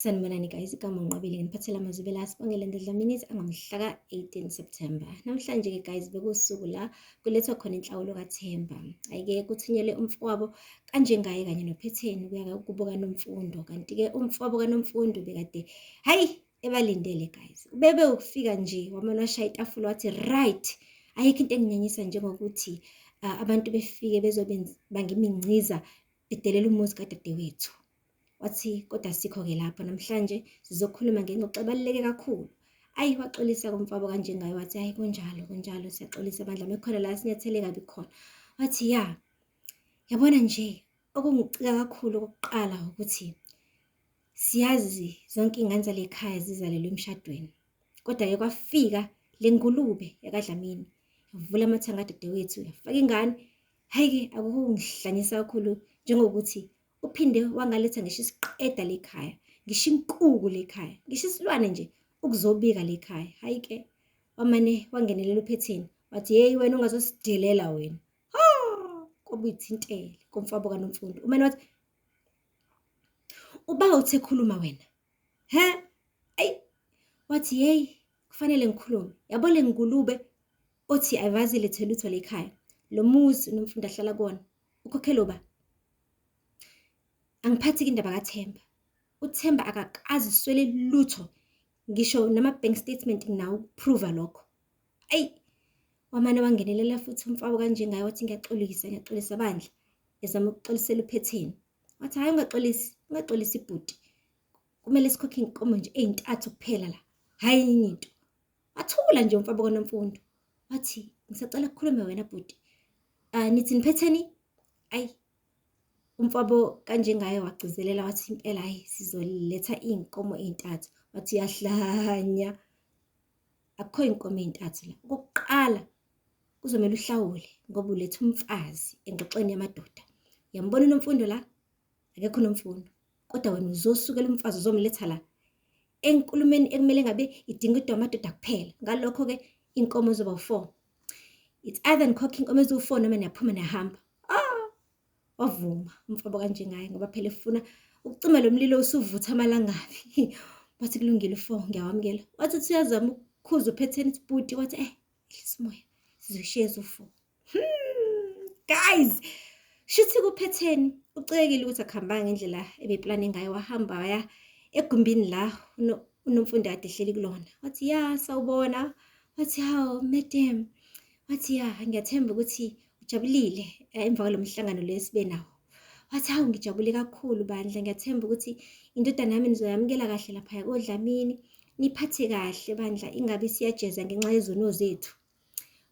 Sanibonani guys, igama uNqobile nginiphathela amazwi la Sibongile Dlamini angamhla ka-18 September. Namhlanje-ke guys bekuwusuku la kulethwa khona inhlawulo kaThemba. Hhayi-ke kuthunyelwe umfowabo kanjengaye kanye noPhetheni kuya kubo kaNomfundo. Kanti-ke umfowabo kaNomfundo bekade hhayi ebalindele guys. Ubebe ukufika nje wamane washaya itafula wathi right, ayikho into enginyanyisa njengokuthi abantu befike bezobanga imingciza bedelela umuzi kadadewethu. Wathi kodwa asikho-ke lapho namhlanje sizokhuluma ngengxoxo ebaluleke kakhulu. Ayi waxolisa kumfabo kanjengaye wathi hayi kunjalo kunjalo siyaxolisa bandla mekhona la sinyathele kabi khona. Wathi ya yabona nje okungicika kakhulu okokuqala ukuthi siyazi zonke iy'ngane zale khaya zizalelwe emshadweni. Kodwa-ke kwafika le ngulube yakaDlamini yavula amathanga kadadewethu yafaka ingane. Hhayi-ke akukho okungihlanyisa kakhulu njengokuthi uphinde wangaletha ngisho isiqeda lekhaya, ngisho inkuku lekhaya, ngisho isilwane nje ukuzobika lekhaya. Hhayi-ke wamane wangenelela uPhetheni wathi yeyi wena ungazosidelela wena. Ha! Kwabuyithintele komfabo kaNomfundo. Umane wathi uba uthe khuluma wena. He? Ayi wathi yeyi kufanele ngikhulume. Yabo le ngulube othi ayivazi lethe lutho lekhaya. Lo muzi uNomfundo ahlala kuwona ukhokhela uba? Angiphathi-ke indaba kaThemba. UThemba akakaze swele lutho ngisho nama-bank statement nginawo ukuphruva lokho. Ayi wamane wangenelela futhi umfabo kanjengaye wathi ngiyaxolisa ngiyaxolisa bandla ezama ukuxolisela uPhetheni. Wathi hhayi ungaxolisi ungaxolisi bhuti kumele sikhokhe iy'nkomo nje ey'ntathu kuphela la hhayi enye into. Wathula nje umfabo kaNomfundo wathi ngisacela kukhulume wena bhuti. Nithi niphetheni? Ayi umfabo kanjengaye wagcizelela wathi impela hayi sizoletha iy'nkomo ey'ntathu. Wathi uyahlanya akukho iy'nkomo ey'ntathu la. Okokuqala kuzomele uhlawule ngoba uletha umfazi engxoxweni yamadoda. Uyambona uNomfundo la? Akekho uNomfundo. Kodwa wena uzosukela umfazi uzomletha la enkulumeni ekumele ngabe idingidwa amadoda kuphela. Ngalokho-ke iy'nkomo zizoba u-four. It's either nikhokhe iy'nkomo eziwu-four noma niyaphuma niyahamba. Ah! Wavuma umfabo kanjengaye ngoba phela efuna ukucima lo mlilo usuvutha amalangabi. Wathi kulungile u-four ngiyawamukela. Wathi uthi uyazama ukukhuza uPhetheni uthi bhuti wathi eh ehlisa umoya sizoyishiya eziwu-four. Guys, shuthi kuPhetheni ucekile ukuthi akuhambanga ngendlela ebeplane ngayo wahamba waya egumbini la uNomfundo kade ehleli kulona. Wathi ya sawubona. Wathi hawu madam. Wathi ya ngiyathemba ukuthi ujabulile emva kwalo mhlangano lo esibe nawo. Wathi hawu ngijabule kakhulu bandla ngiyathemba ukuthi indodana yami nizoyamukela kahle laphaya koDlamini niphathe kahle bandla ingabe siyajeza ngenxa yezono zethu.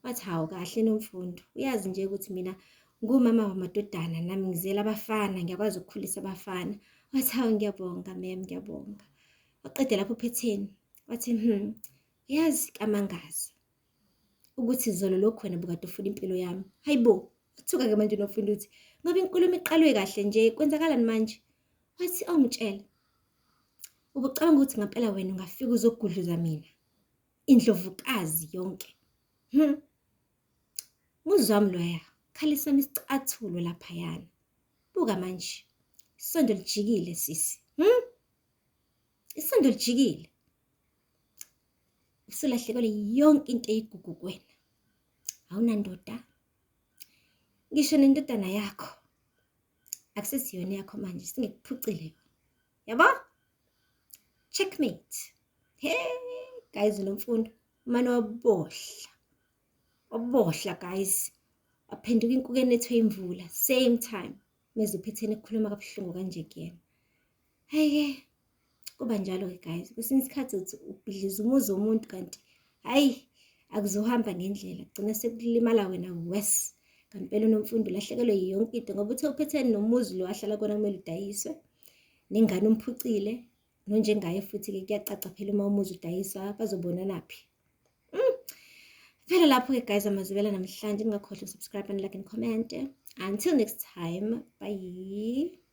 Wathi hawu kahle Nomfundo, uyazi nje ukuthi mina ngumama wamadodana nami ngizela abafana ngiyakwazi ukukhulisa abafana. Wathi hawu ngiyabonga ma'am ngiyabonga. Waqeda lapho uPhetheni wathi yazi kaMangaza ukuthi zolo lokhu wena bukade ufuna impilo yami. Hayi bo, wathuka-ke manje uNomfundo uthi ngoba inkulumo iqalwe kahle nje kwenzakalani manje? Wathi awungitshele, ubucabanga ukuthi ngampela wena ungafika uzogudluza mina indlovukazi yonke. Muzi wami loya, khalisana isicathulo laphayana. Buka manje, isondo lijikile sisi. Isondo lijikile. Usulahlekelwe yonke into eyigugu kuwena. Awunandoda. Ngisho nendodana yakho. Akusesiyona yakho manje, singekuphucile yona. Yabo? Checkmate. Hey, guys uNomfundo umane wabohla. Wabohla guys. Waphenduka inkuku enethwe imvula same time. Meze uPhetheni ekhuluma kabuhlungu kanje kuyena. Hayi-ke kuba njalo-ke guys. Kwesinye isikhathi uthi ubhidliza umuzi womuntu kanti hhayi akuzohamba ngendlela kugcina sekulimala wena worse. Ngampela uNomfundo ulahlekelwe yonke into ngoba uthe uPhetheni nomuzi lo ahlala kona kumele udayiswe. Nengane umphucile nonjengaye futhi-ke kuyacaca phela uma umuzi udayiswa bazobonanaphi. Phela lapho-ke guys amazwibela namhlanje ningakhohlwa subscribe and like and comment. Until next time, bye.